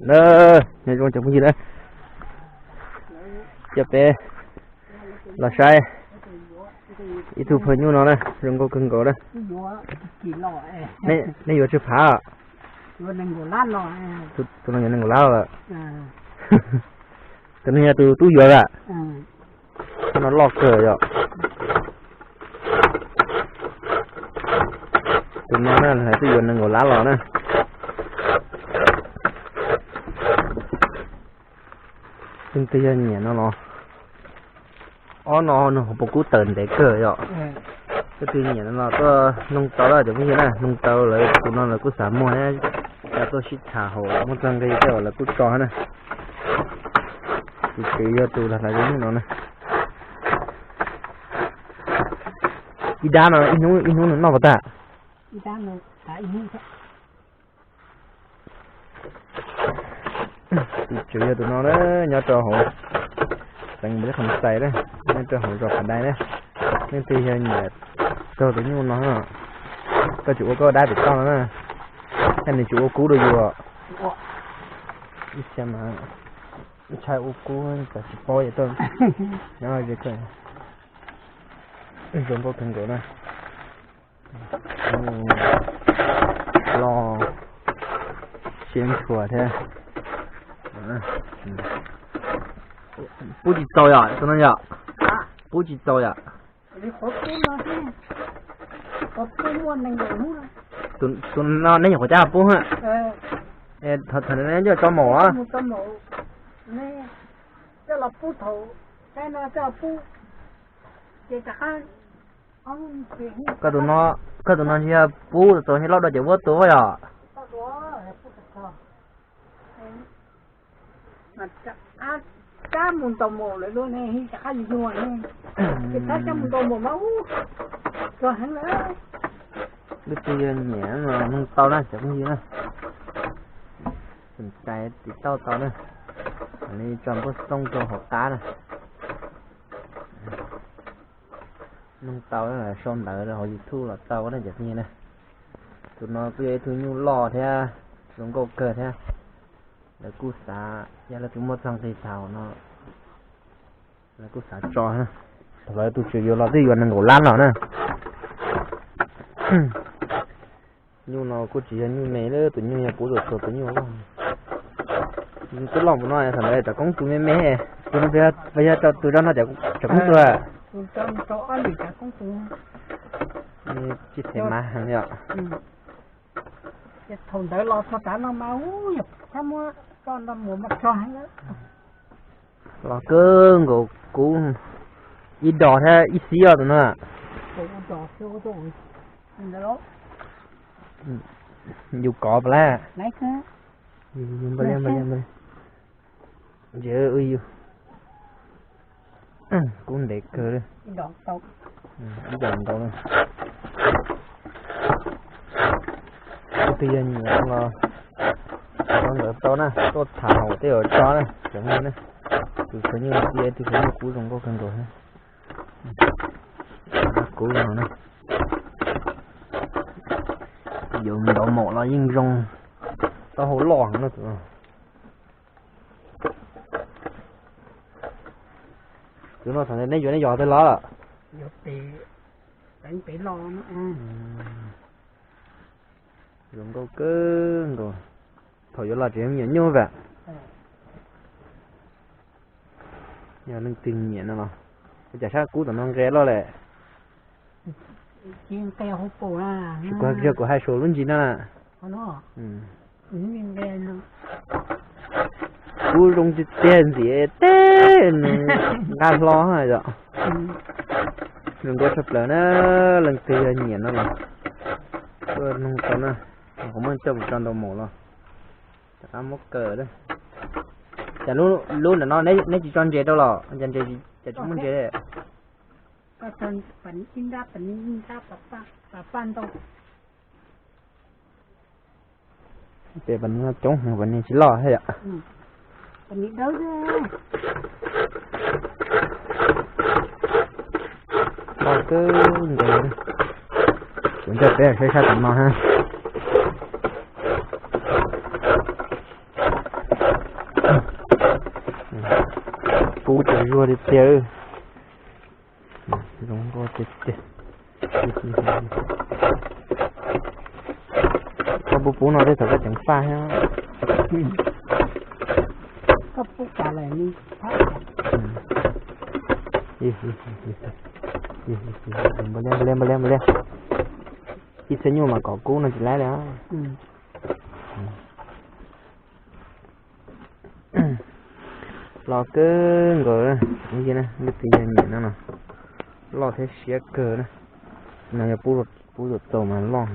Na, nyob zoo cov phooj ywg na, coj peb los saib ib tug phaj nyuj no na, zoo nkauj kawg nkaus na. Nej yuav tsawg phav? Tus no yuav nees nkaum lab lawm. Tus no yog tus tub yuav lawm. Phaj no loj kawg yom. Tus no na, twb yuav nees nkaum lab los na. Leej twg yog nyiam no los, ob no nws hauv paus kub tawm ntev kawg yom. Leej twg nyiam no los tuaj noog tau na cov phooj ywg na, noog tau lawv tus no lawv kuj xav muag thiab, tuaj sib tham haum muaj txoj nqi tej lawv kuj tso na. Tus tsev yog tus lag lag zoo no na. Ib dab no ib hnub nws noj puas tag? Tus tsev yog tus no na, nyob rau hauv xeev Npav Li Kham Xais na, nyob rau hauv zos Phav Dais na. Leej twg yog nyiam taug tus nyuj no, koj tsis ua koj dab pem toj no na, thiab nws tsis ua kub rau yus. Ib txhia mas ntshai ua kub, tsis paub yam tuaj nyob ze kawg. Zoo nkauj kawg nkaus na. Loj siab ntshua thiab. Pub tsis txaus yom, tus no yom? Pub tsis txaus yom? Tus no nej nyuam qhuav cab pub. Thaum nej coj tso maum los? Koj tus no, koj tus no ntshe yog pub txaus ntshe loj dua cov vuab tus yom? Cab mus ntaus maum lawm luaj ne, rov qab yuag ne. Ces tab cab mus ntaus maum mas ub, txog heev lawm. Leej twg yog nyiam no noog tau na cov phooj ywg na. Tus ntxhais tiv tauj tau na, li tso nplooj xoo rau hauv qab na. Noog tau, sau ntawv rau hauv YouTube los tau na cov phooj ywg na. Tus no kuj yog ib tug nyuj loj thiab zoo nkauj kawg thiab. Lawv kuj xav, yog leej twg muaj txoj nqi tau no, lawv kuj xav tso. Thaum lawv tus tswv yuav los twb yuav nees nkaum lab los na. Nyuj no kuj tsis yog nyuj me lawm, tus nyuj yog puv txog tus nyuj loj. Twb loj npaum no thaum ntawd tsam koob tus me me, tus no pes yog tus rau no tsam koob tus. Tsis them mas heev yom. Thaum ntawd los txog tav no mas ub, yog muab tso nrog muag mas tso heev lawm. Los kawg nkaus kub ib dos thiab ib xib os tus no. Yus kov pas lab. Npaj li, npaj li, npaj li. Ntshe yus kub ntev kawg li. Ib dos nkaus li. Leej twg yog nyiam los tau ntawd tau na, tuaj tham hauv tej zaum tso na cov phooj ywg na. Tus phaj nyuj no kuj yog ib tug phaj nyuj kub zoo nkauj kawg nkaus thiab. Kub no na, yuav ntaus maum los yeej zoo, taub hau loj heev no tus. Tus no thaum nej yuav nej yog twg los? Zoo nkauj kawg nkaus. Thaum yuav los tseem me nyuam nyuj vam. Yog leej twg nyiam no los, ua cas sab kub tom no nqe loj lawm. Tsis kuv, yog kuv hais suav lub ntsis no na. Kub zoo tiag tiag ntxim teb nws nqa hlo yom. Zoo nkauj tshaj plaws na, leej twg yog nyiam no los tuaj noog tau na. Kuv muab coj mus tso ntaus maum los rov qab muab kaw. Cas lub ntawm no neb tsis tso ntses rau los? Cas ntses, cas tsis muaj ntses? Pem pas nig no coob heev, pas nig tsis loj thiab yom. Loj kawg nkaus. Kuv nrog peb saib sab tom no thiab. Ua tiag tiag. Zoo nkauj tiag tiag. Koj pub pub no tej thaum koj ceev faj thiab. Npaj liab npaj liab npaj liab. Ib txhiab nyuj mas kom kub no tsis laib li. Los kawg nkaus, leej twg yog nyiam no no, loj thiab siab kawg na. No yog pub tus txaus mas loj.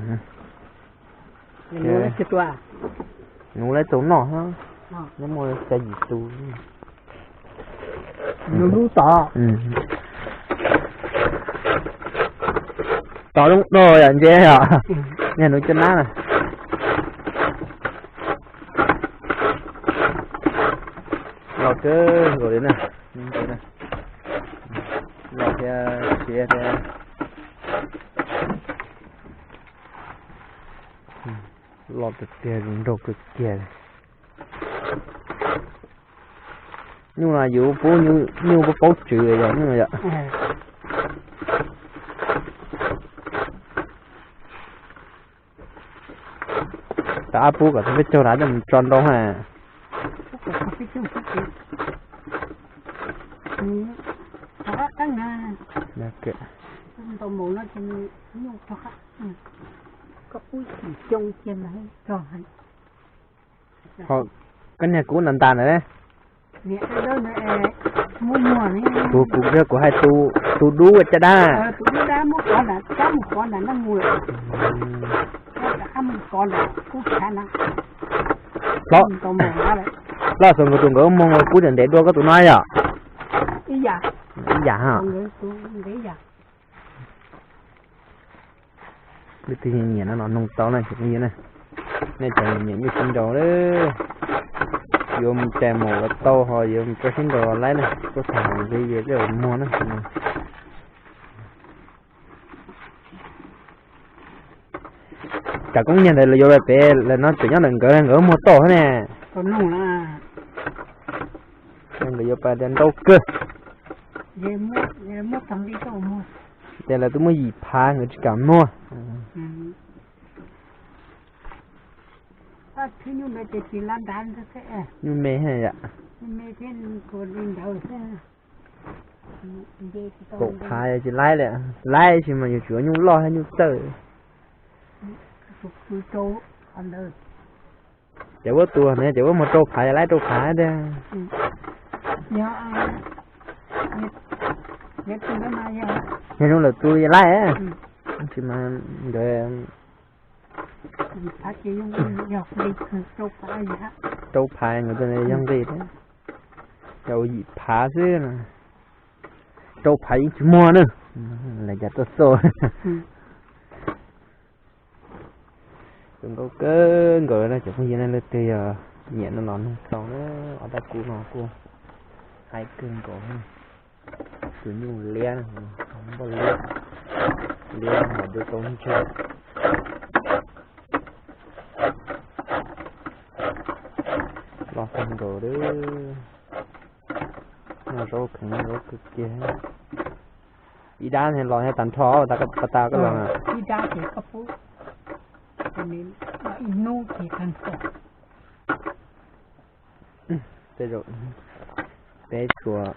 Nuv lawv txaus noj, nyob muaj xya yim tus. Nuv lub tod. Tod zoo dog yom, ntse yom. Yog nuv cov nab na. Los kawg nkaus li na. Los thiab siav thiab. Los tiag tiag, zoo nraug kawg kiag li. Nyuj no yus pub, nyuj pub paub tswv yom, nyuj no yom. Tab ab pub kom tau peb caug rau coj mus tso nrau ha. Ho koj niag kub ntas ntas na. Kuv, kuv yog kuv hais tus dub caj dab. Hlob, hlob, xyov nkawd tus nkawd moog kub ntev ntev dua koj tus no yom? Ib yam ha. Leej twg nyiam no los noog tau na cov phooj ywg na. Nej cov nyiam nyuj sib nraus, yuav mus rais maum los tau, ho yuav mus tso sib nraus los laib na, tuaj tham nqi yus thiaj muag na. Cov koob niag ntawd lawv yuav pem lawm no tseem nyob ntawm nkawd, nkawd muag tau thiab ne. Nkawd yuav pais tias nrau kawg. Ces lawv twb muaj yim phav nkawd tsis kam muag. Nyuj me thiab yom. Kaum phav tsis laib li, laib sis mas yus tsuav nyuj loj thiab nyuj txawj. Ces huab tus ne, ces huab muag rau phav, laib rau phav tiag. Yog zoo lawm tus laib, tab sis mas nkawd rau phav nkawd yog nqi thiab, yog ua yim phav xwb, rau phav yeej tsis muag na. Lawv cas tuaj xauj. Zoo nkauj kawg nkaus na cov phooj ywg na, leej twg yog nyiam no los noog tau na. Ob dab kub no kuj haib kawg nkaus. Tus nyuj liab, npoj liab, liab mas dub tau ntseg. Loj kawg nkaus li. Noj zaub kheev noj zaub kawg kiag. Ib dab los yog tag nrho, tas koj los. Tej zaum peb tshuav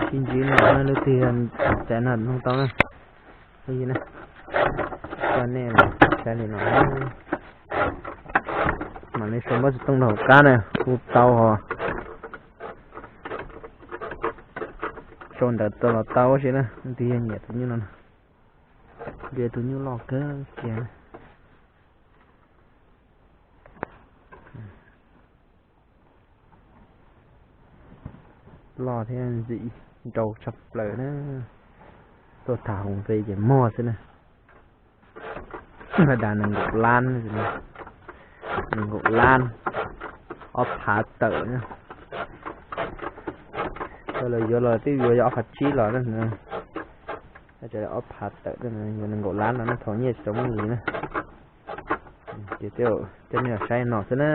sib ntsib no, leej twg txav no noog tau na. Ua li na, coj nej los saib li no, mam li sau npawb xov tooj rau hauv qab na, hu tau os. Sau ntawv tau los tau si na, leej twg yog nyiam tus nyuj no. Ntshe tus nyuj loj kawg kiag. Loj thiab ntxim nraus tshaj plaws na. Tuaj tham hauv nqi ces muag xwb na. Npaj das nees nkaum lab, nees nkaum lab, ob phav tawm na. Yog lawv yuav los twb yuav yog ob phav tsib los na. Ob phav tawm, yuav nees nkaum lab no ne, thaum nyiaj tsis tau muaj li na. Ces tej nej los saib no xwb na.